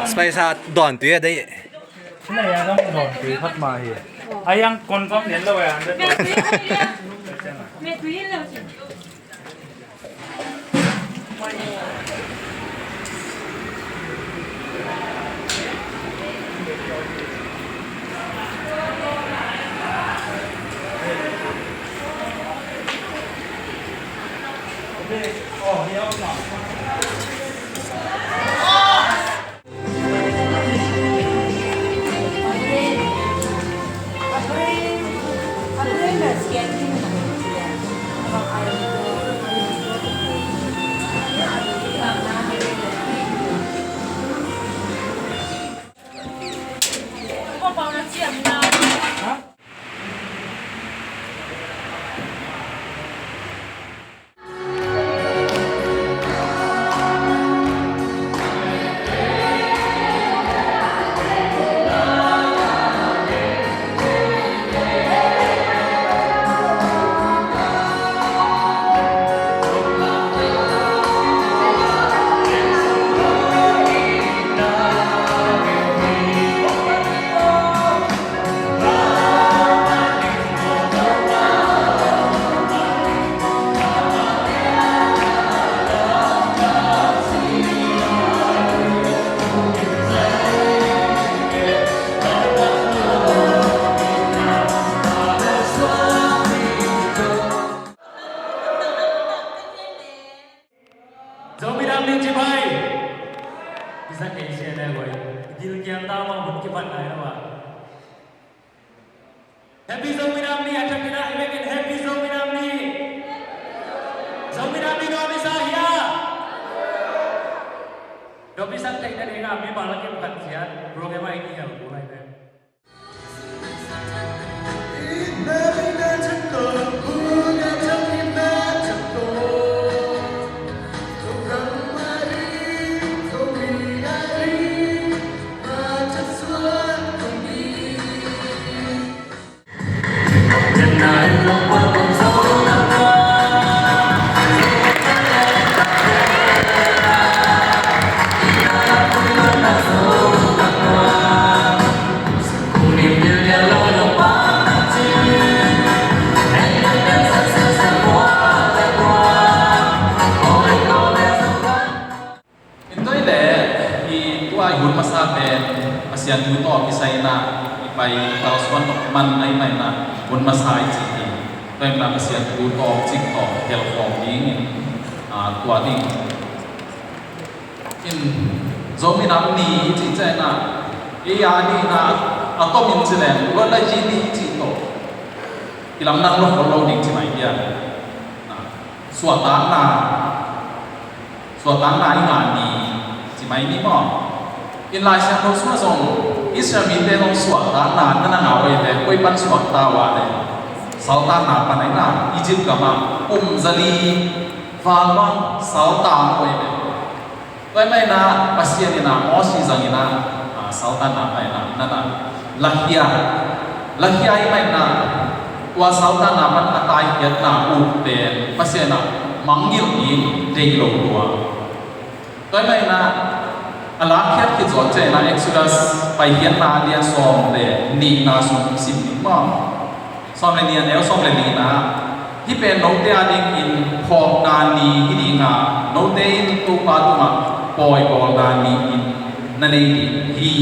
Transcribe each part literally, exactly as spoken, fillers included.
Spaisa dawn tui a dei. Sina ya dang dawn tui khat mah hi. A yang confirm lian lo ya. Zomi Dam Ni ci pai. Kisa kei sia ne goi. Gil kiang ta ma mun kipan nai na wa. Happy Zomi Dam Ni, a thak in a, i vekin Happy Zomi Dam Ni. Zomi Dam Ni dawm i sa hia? Dawm i sak theihna dingin a, mi bang la kim khat ciat program a i kihel kul lai pen. Tua hi leh, i tua i hun masa pen Pasian thu tawh kisai in a, i pai kalsuan tawh man ahih manin a, hun masa i cih hi. Tua hi in a Pasian thu tawh cik tawh helkhawm dingin, a, tua ding. In Zomi Nam Ni i cih ciangin a, ei a dingin a, a tom in ci leng, Luanlai Ji Ni i cih tawh, kilamdang lo khol lo ding ci mai hiam? Suahtakna, suahtakna i ngah ni ci mai ni maw? In Lai Siangtho sungah zong Israel mite zong suahtakna na na ngah uh ei ve, koi pan suakta uh a le, saltanna pan ahi na, Egypt gamah kum zali val bang saltan uh ei ve. Tua ahih manin ah Pasian in ah Moses zangin ah, ah, saltanna pan in ah na na lakhia, lakhia ahih manin ah tua saltanna pan a taikhiatna uh pen Pasian in ah mangngilh ding deih lo lua. Tua ahih manin ah a lakkhiat khit zawh ciangin ah Exodus Paikhiatna a lian sawm le nihna sung sim ding maw? Sawm le nih a neu sawm le nihna, hih pen note a dingin phawkna ni hi ding a, note in Topa tungah pawibawlna ni-in na nei ding hi.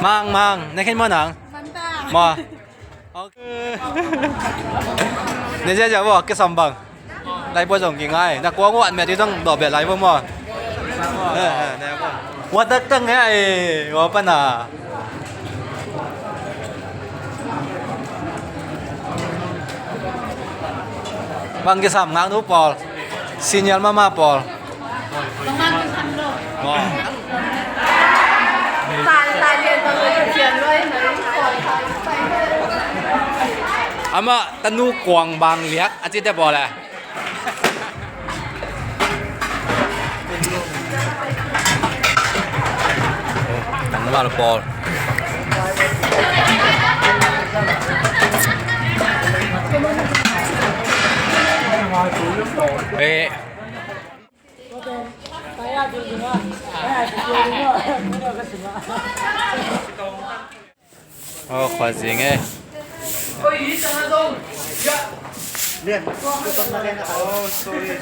Mang, mang, na khen mo nang? Manta. Mo. Okay. Ne ja ja bo, ke sambang. Lai bo zong ki ngai. Na kuang wat me ti zong do be lai bo mo. Eh, eh, ne bo. Wat tak tak ngai, wa pa na. Bang kisam ngang nu pawl. Senior mama pawl. Maw. Amah tanu kuang bang liak a cite pawl eh. Tangval pawl. Eh. Oh, khua zing eh. Oh, sorry.